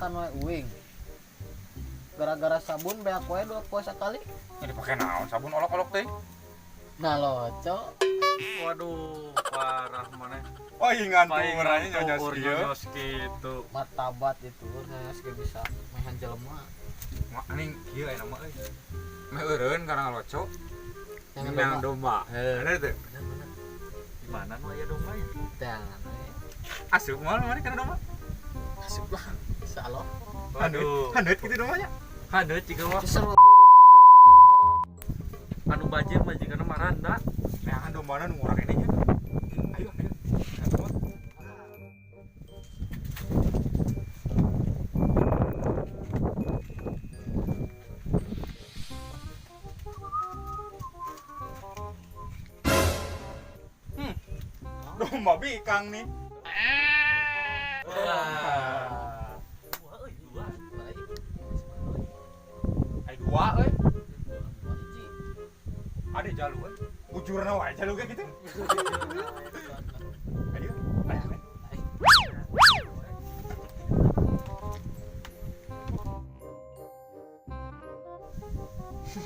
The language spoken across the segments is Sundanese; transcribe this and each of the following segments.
Makan wae uing. Gara-gara sabun beak wae 2 poe sakali. Ini dipake naon sabun olok-olok teh? Nah loco. Waduh, parah maneh. Oh, ingan tuh nyonyos kieu. Nyonyos kitu. Martabat itu nyonyos ge bisa mehan jelema. Mah anjing kieu aya nama euy. Meh eureun karena ngaloco. Yang Nang domba. Bener teu? Bener bener. Di mana nu aya domba ya? Jangan we. Asup moal mana kana domba? Asup lah. Insyaallah. Waduh. Haneut kitu dombanya. Haneut jiga mah. Seru. Anu bajir mah jigana maranda. Neangan dombana nu ngurang ini nya. Ayo, ayo. Domba bikang nih. Wah. Dua euy, dua. Ai dua euy. Dua hiji. Ada jalu euy. Bujurna wae jalu ge kitu. Ayo, ayo.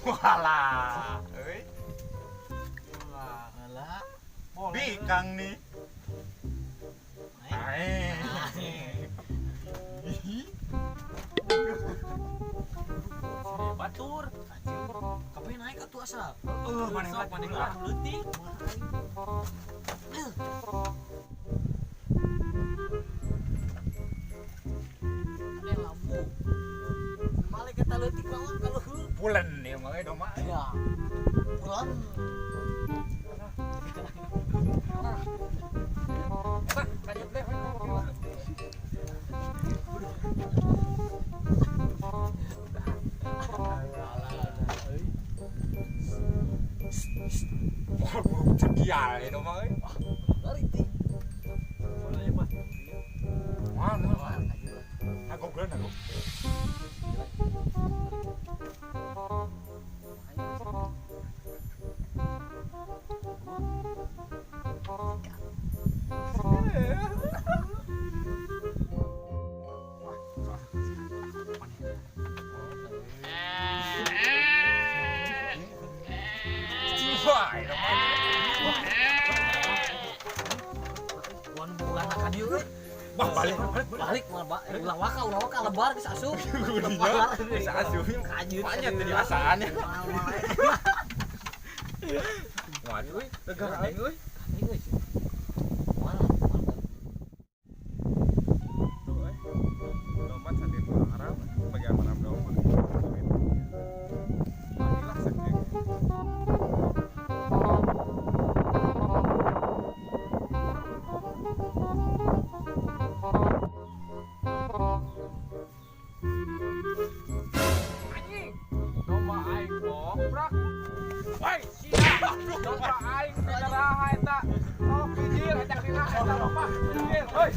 Walah, euy. Walah. Bikang nih. Ae. Batur. Kabeh naik atuh asal. Heeh, maneh Sok maneh lah leutik. Ada lampu. Balik kita leutik lawan kalau heuh. Pulen ieu mah euy domba. Ya. Pulang. Eta kanyut deh. Wah, buru cekial ya domba euy. Lari teh. Boleh mah. Wah, wah. Nagog geuleuh nagog. Wah, ini mah. Wan bulan akan dieu euy. Bah, balik, balik, balik. Balik mah, Pak. Ulah waka, ulah waka lebar geus asup. Lebar geus asup. Kajut. Banyak tadi asaannya. Waduh, euy, tegar aing euy. Anjing euy. Moal, moal. Tuh, euy. Domba cantik marah, bagian marah domba. Inilah sakit. Anjing. Domba aing bobrak. Woi, sia. Domba aing pinaraha eta. Oh, kijir ajak dina eta domba. Kijir, hoi.